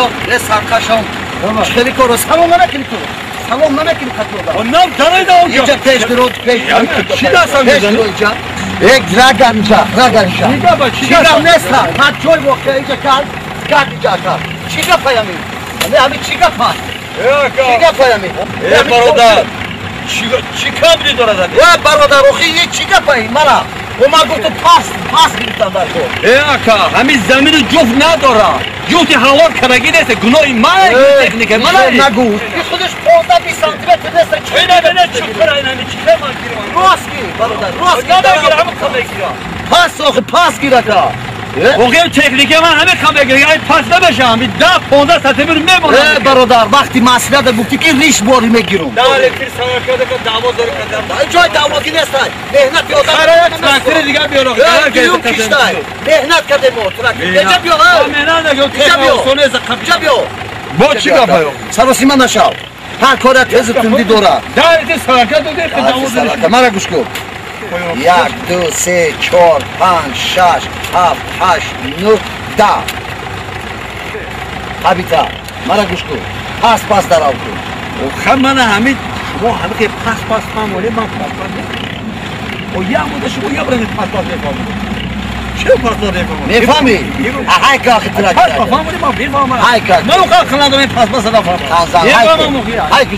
биё, э саркашон. Хеле коро салом намекунӣ ту. Салом намекунӣ қатиёда. Нам дарайда онҷо. Инҷа пеш дуро пеш. Чӣ дастам мезанӣ? Инҷа. Э раганҷа, раганҷа. Чӣ гапа, чӣ гап нест? Ман ҷой воқеа инҷа кард, кард инҷа кард. Чӣ гапаями? Ами чӣ гапа? Чӣ гапаями? Э бародар, чӣ камри дорад ами? Э бародар, охи чӣ гапаи мара? О ман гуфтам пас, пас гирифтам дар кор. Э ака, ҳамин замину ҷуфт надорад. Ҷуфти ҳалол карагӣ нест, гуноҳи ман, техника ман. Нагу. Худаш 15-20 сантиметр нест. Чӣ набина чуқура ин ҳами чӣ ман гирам? Рост гир, бародар, рост гир. Намегирам, ҳамин мегирам. Пас охи, пас гир ака. Оғим техника ман ҳамин кам мегирам, ай пас намешам, 10-15 сантиметр мемонам. Э бародар, вақти маслиҳат гуфтӣ ки риш бори мегирам. Да, электр саваркада ка даъво дори кадам. Ай ҷой даъвогӣ нест, меҳнат ёдам. Хара як трактори дига биёр. Дуюм киштай. Меҳнат кардем мо трактор. Инҷа биё. Меҳнат накардем, техника инҷа биё. Бо чӣ гапаё? Саросима нашав. Ҳар кора тезу тундӣ дорад. Да, электр саварка доде, даъво дори. Мара гӯш кун. 1, 2, 3, 4, 5, 6, 7, 8, 9, 10. Ҳабита, мара гӯш кун. Пас пас дарав кун. Охир мана ҳамин шумо ҳамин ки пас пас фаҳмонед, ман пас пас мефаҳмам. О як мудда шумо як бора пас пас мефаҳмонед. Чаро пас пас мефаҳмонед? Мефаҳмӣ? Ҳай ка охир трактор. Пас пас фаҳмонед, ман мефаҳмам. Ҳай ка. Ман оқар қиландам пас пас нафаҳмам. Ҳай ка.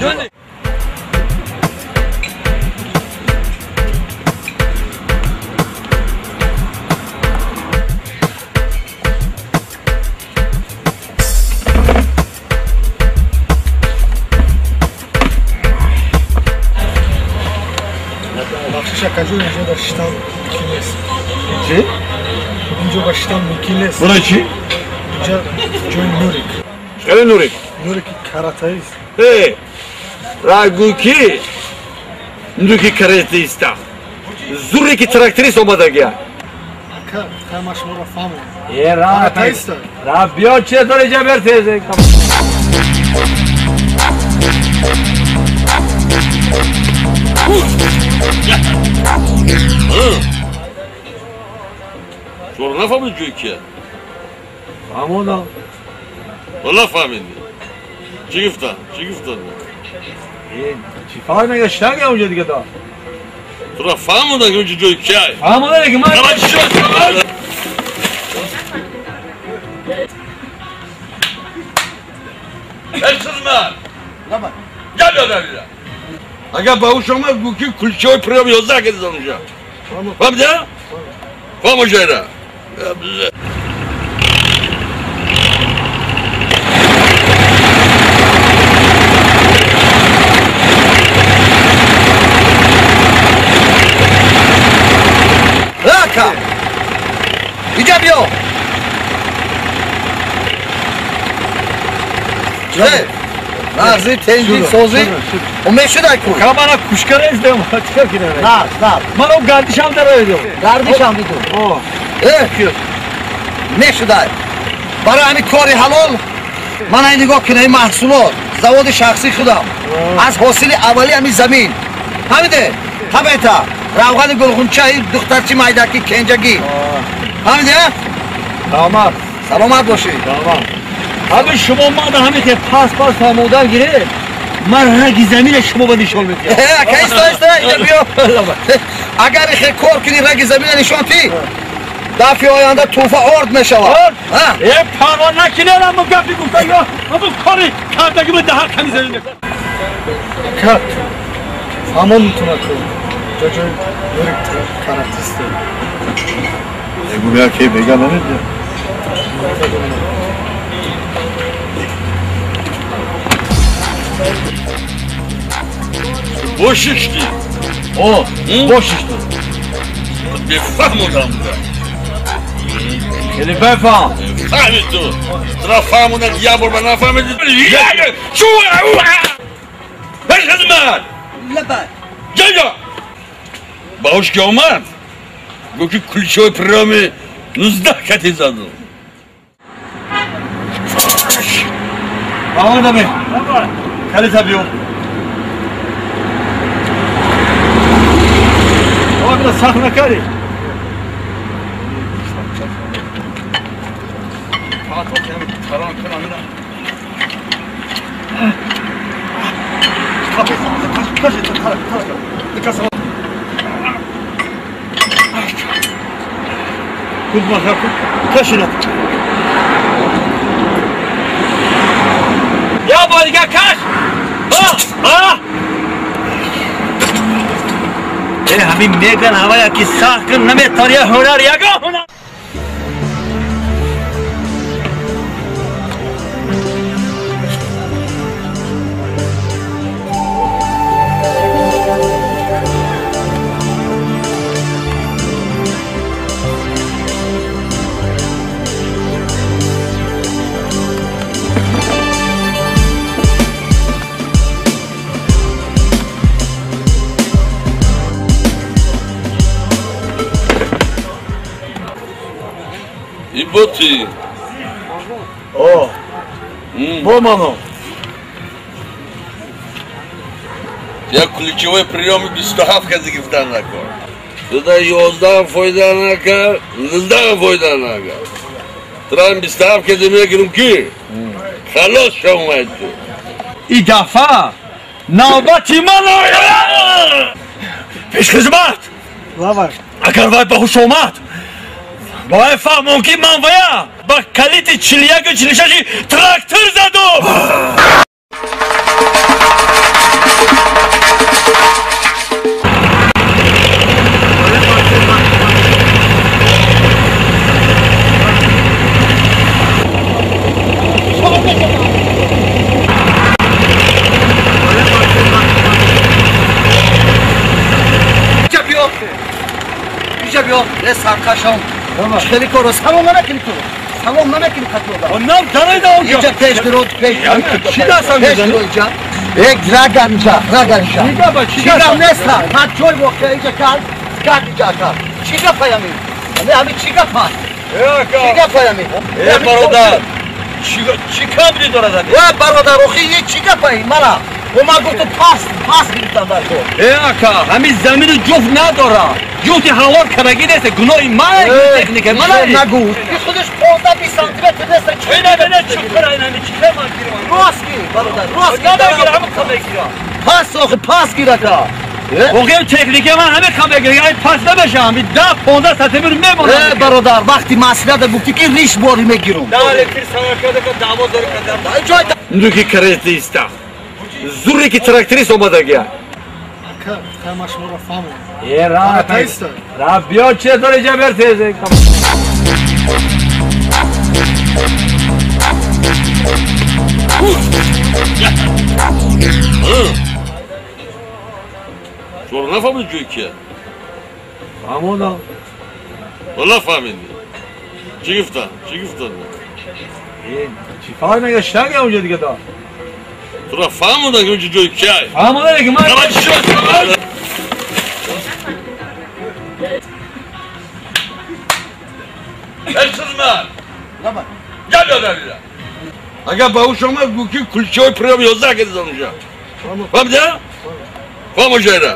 Акаҷон, инҷо дар шитам мумкин нест. Чӣ? Инҷо ба шитам мумкин нест. Барои чӣ? Инҷо ҷои Нурик. Хеле Нурик? Нурики каратаист. Э, рагӯ ки Нурики каратаиста. Зурики тракторист омадагия. Ака, хай ман шуморо фаҳмам. Э, ра, каратаиста. Ра, биё че дори инҷа бер тез. Шумо нафаҳмидӣ ҷои кия? Фаҳмодам. Нафаҳмидӣ. Чӣ гуфтан? Чӣ гуфтан? Чӣ фарқ мекунад? Штанга онҷо дига да. Туро фаҳмодан ки онҷо ҷои кия? Фаҳмодан ки ман. Эй хизмат! Гап ёдам. Агар ба ҳуш омад, гӯ ки кулчаҳои приём 11 кардидан онҷо. Фаҳмидӣ? Фаҳм оҷайра. Рака! Инҷа биё! Нағзи, тенҷи, созӣ. О мешудай ку? Ка мана кушка рездем, чикар кунем? Нағз, нағз. Ман о гардишам дароидам. Гардишам дидум. О. Э, мешудай. Барои ҳамин кори ҳалол мана ин нигоҳ кунед, ин маҳсулот, заводи шахсии худам. Аз ҳосили аввали ҳамин замин. Фаҳмиде? Табета, равғани гулғунча, ин духтарчи майдаки, кенҷагӣ. Фаҳмиде? Саломат. Саломат бошӣ. Саломат. Ҳамин шумо мана ҳамин ки пас пас фаҳмодан гиред, ман раги замина шумо ба нишон медиҳам. Ака, исто, исто, инҷа биё. Агар ихе кор кунӣ, раги замина нишон тӣ, дафъи оянда тӯҳфа орд мешавад. Э, парво накунед, аммо гапи гуфта ё аммо кори кардагӣ ба даҳар ками замин мекунад. Ака, фаҳмон метавонад ку инҷо ҷои Нурик каратист. Мегӯяд ки мега намедиҳад. Бошишти. О, бошишти. Бефаҳм одам буда. Хеле бефаҳм. Фаҳми ту. Туро фаҳмонад як бор ба нафаҳмиди. Чу! Эй хизмат! Лабай. Ҷаҷа! Ба ҳуш ки омад, гуфт ки кулчаҳои приёми 19 кати задум. Фаҳмодаме. Калита биё. Овакда сахт накардӣ? Я бо дигар каш. Ҳамин меган ҳавая ки сахт кун наметавон я ҳунар ягон ҳунар. Боти. О. Бо мано. Я ключевой прием 27 кази гирифтан накор. Туда 11 фойда накар, 19 фойда накар. Трам 27 кази мегирим ки? Халос шомад. И дафа навбати ман пешхизмат. Лаваш. Агар вай ба ҳуш омад, вай фаҳмон ки ман вая ба калити 41-46 трактор задум. Саркашон хеле коро салом намекунӣ, ту салом намекунӣ. Қатиода нам дарайда онҷо инҷа пеш биро, пеш. Чӣ дастам пеш биро инҷа. Як раган инҷа, раган инҷа. Чӣ гапа, чӣ чӣ гап нест. Ман ҷой воқеа инҷа кард кард, инҷа кард. Чӣ гапаями? Ҳами чӣ гапа, чӣ гапаями? Э, бародар, чӣ камри дорад? Э, бародар, охи чӣ гапаи мана? О, ман гуфтам, пас пас гирифтам дар кор. Э, ака, ҳамин замину ҷуфт надорад, ҷуфти ҳавор кардаги нест, гуноҳи ман, техника ман. Нагу, худаш 15-20 сантиметр нест. Рост гир, бародар, рост гир. Пас, охи пас гир, ака. Воқеан техника ман ҳаме кам мегирам, ай пас намешам, ҳами 10-15 сантиметр мемонам. Э, бародар, вақти маслиҳата гуфтӣ ки риш бори мегирам. Нуки каратиста. Зуре ки тракторист омадагия. Ака, хай ман шуморо фаҳмам. Э, ра ра, биё, че дори ҷа бертезе. Шумо нафаҳмид ҷои кия? Фаҳмодам. Нафаҳмидӣ. Чӣ гуфтан? Чӣ гуфтан? Чӣ фарқ мекунад, штанга онҷо дига дор. Тура фаҳмодан ки онҷо ҷои кия? Фаҳмодан ки ман. Пешхизмат. Гел ёдавида. Агар ба ҳуш омад, гӯ ки ключевой прием 11 кардидан унҷа. Фаҳмидӣ? Фаҳмо ҷайра.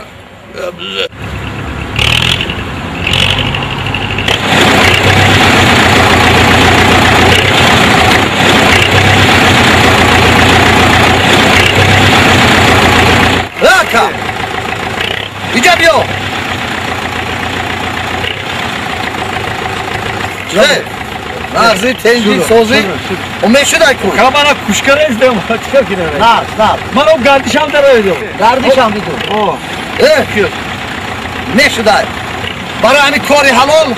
Рака! Инҷа биё! Нағзи, тенҷи, созӣ. Умед шудай ку? Мана кушкара издем, чикар кинам? Нағз, нағз. Ман о гардишам дароидам. Гардишам дидум. Э, мешудай. Барои ҳамин кори ҳалол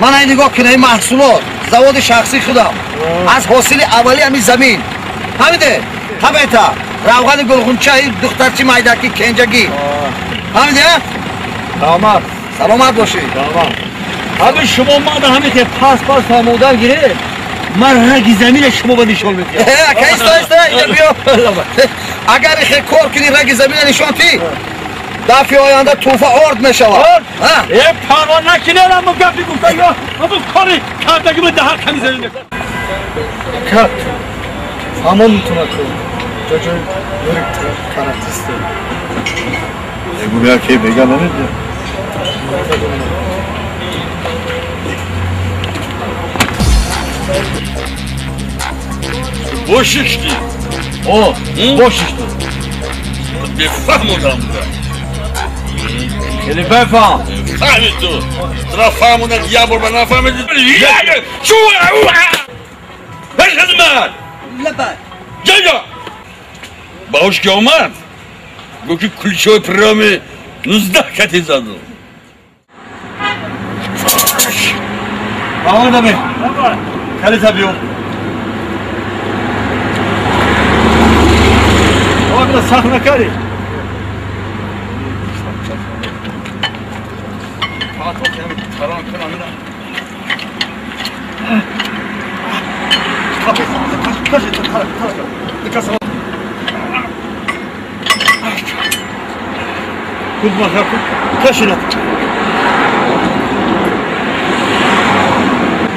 мана нигоҳ кунед, ин маҳсулот заводи шахсии худам аз ҳосили аввали ҳамин замин. Ҳамиде? Ҳамета. Равғани гулғунча, духтарчи майдаки, кенҷагӣ. Ҳамиде? Саломат. Саломат бошӣ. Саломат. Ҳамин шумо мана ҳамин ки пас пас фаҳмодан гиред, ман раги замина шумо ба нишон медиҳам. Ака, иста, иста, инҷа биё. Агар ихе кор кунӣ, раги замина нишон тӣ, дафъи оянда тӯҳфа орд мешавад. Э, парво накунед, аммо гапи гуфта ё аммо кори кардагима даҳар ками замин. Ака, фаҳмон ку, ҷоҷои нурик каратисте. Мегӯяд ки бега намедиҳад. Бошишти. О, бошишти. Бефаҳм одам буда. Хеле бефаҳм. Фаҳми ту. Тура фаҳмонад як бор ба нафаҳмиди. Чу! Беш хизмат! Лабай. Ҷаҷа! Ба ҳуш ки омад, гуфт ки ключевой приёми 19 кати заду. Баҳонаме. Калита биё. Оғла сахт накарди.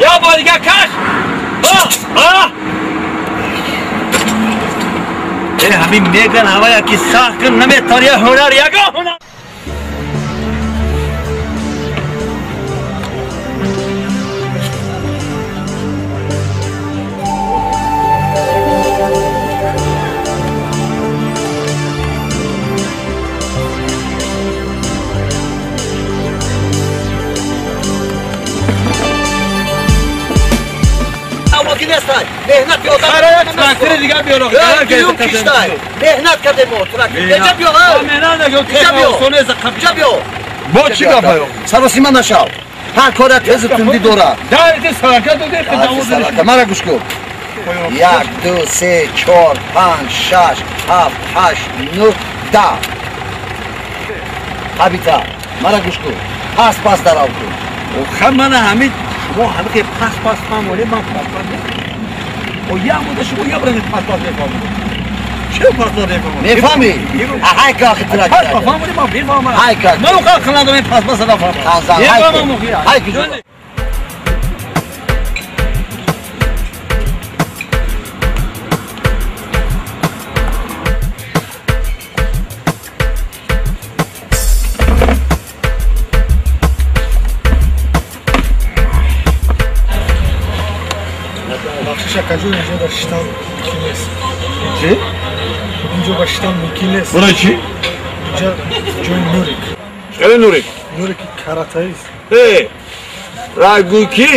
Я бор дигар каш. Ҳамин меган ҳавая ки сахт кун наметавон я ҳунар ягон ҳунар. Меҳнат дигар биёр. Меҳнат кардем мо трактор. Инҷа биё. Меҳнат накард. Инҷа биё. Инҷа биё. Бо чӣ гап аю? Саросима нашав. Ҳар кора тезу тундӣ дорад. Дар сарака доде сарака. Мара гӯш кун. 1 2 3 4 5 6 7 8 9 10. Ҳабита. Мара гӯш кун. Пас пас дарав кун. Ха мана ҳамин шумо ҳамин ки пас пас фаҳмонед ман пас пас о як мудда шумо як бора пас пас мефаҳмонед. Чаро пас пас мефаҳмонед? Мефаҳмӣ? Ҳай ка охи трактор. Пас пас фаҳмонед ман мефаҳмам. Ҳай ка. Ман оқо қиландам пас пас нафаҳмам. Ҳай ҳай ки. Акаҷон, инҷо дар шитам мумкин нест. Чӣ? Инҷо ба шитам мумкин нест. Барои чӣ? Инҷа ҷои Нурик. Хеле Нурик? Нурики каратаист. Э, рагӯ ки